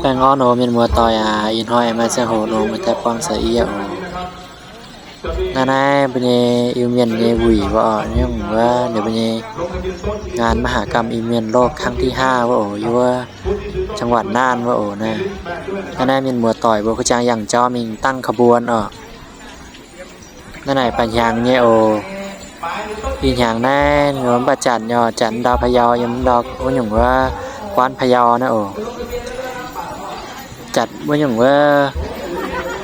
Baengh orn oc mienh muoz-doic aac, ih hnoi maaih ziangh hoc longx meih daaih buangh caux yie oc. Naaiv naaiv mbuo nyei Iu-Mienh nyei wuic wuov oc, nyungc wuov ninh mbuo nyei ngàn มหกรรม Iu-Mienh โลก ครั้งที่ห้า wuov oc, yiem wuov จังหวัดน่าน wuov oc naaiv. Naaiv naaiv mienh muoz-doic mbuo kuv jangx yangh jauv mingh ตั้งขบวน oc. Naaiv naaic baac hnyangx nyei oc. Ih hnyangx naaiv mv baac janx nyei oc, janx ndau Payau yiem ndau wuov nyungc wuov กวานพะเยา naaiv oc. Janx wuov nyungc wuov,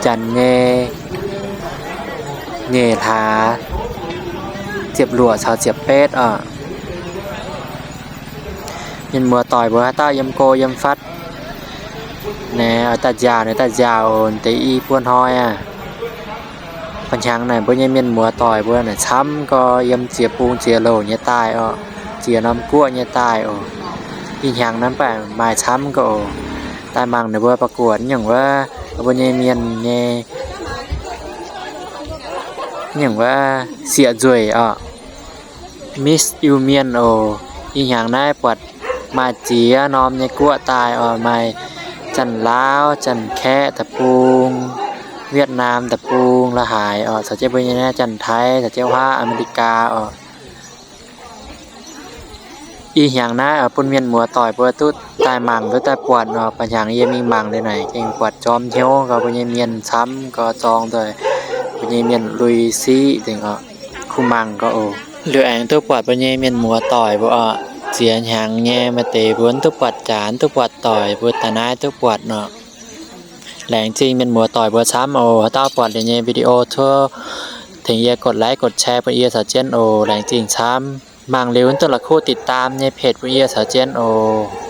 janx nyei nyeic hlaax ziepc luoqc caux ziepc betv oc. Mienh muoz-doic mbuo haaix dauh yiem go yiem fatv naaiv oix daaih nziaauc naaiv daaih nziaauc oc, deix i buo hnoi aqv. Ba'hnyangx naaic mbuo nyei mienh muoz-doic mbuo naaic camv gau yiem ziex bung ziex louc nyei daaih oc, ziex norm guoqv nyei daaih oc. Ih hnyangx naaiv mv baac maaih camv gau oc. Daaih mangc ninh mbuo ประกวด nyungc wuov, mbuo nyei mienh nyei nyungc wuov sieqv nzueic oc. Miss Iu-Mienh oc. Ih hnyangx naaiv buatc maaih ziex norm nyei guoqv daaih oc, maaih Janx-Laauv, Janx-Kaeqv deic-bung, Wietnam deic-bung, la'haaix oc, caux jienv mbuo nyei naaiv Janx-Taiv, caux jienv wuov Aa^me^li^gaa oc. Ih hnyangx naaiv oix bun mienh muoz-doic mbuo duqv daaih mangc duqv daaih buatc oc. Ba'hnyangx yie mingh mangc liuz naaic gengh buatc jorm hnyouv gau, mbuo nyei mienh camv gau, zorng nzoih mbuo nyei mienh lui-siqv nzengc oc. Kuh mangc gau oc. Liuz aengx duqv buatc mbuo nyei mienh muoz-doic mbuo oc. Ziex hnyangx nyei maaih deix mbuo mv duqv buatc jaax, mv duqv buatc doic, mbuo daaih naaiv duqv buatc oc. Laengz zingh mienh muoz-doic mbuo camv oc. Haaix dauh buatc liuz nyei video cuotv, tengx yie กดไลค์ กดแชร์ bun yie caux jienv oc. Laengz zingh camv. Mangc liuz mv duqv la'kuqv ติดตาม nyei page bun yie caux jienv oc.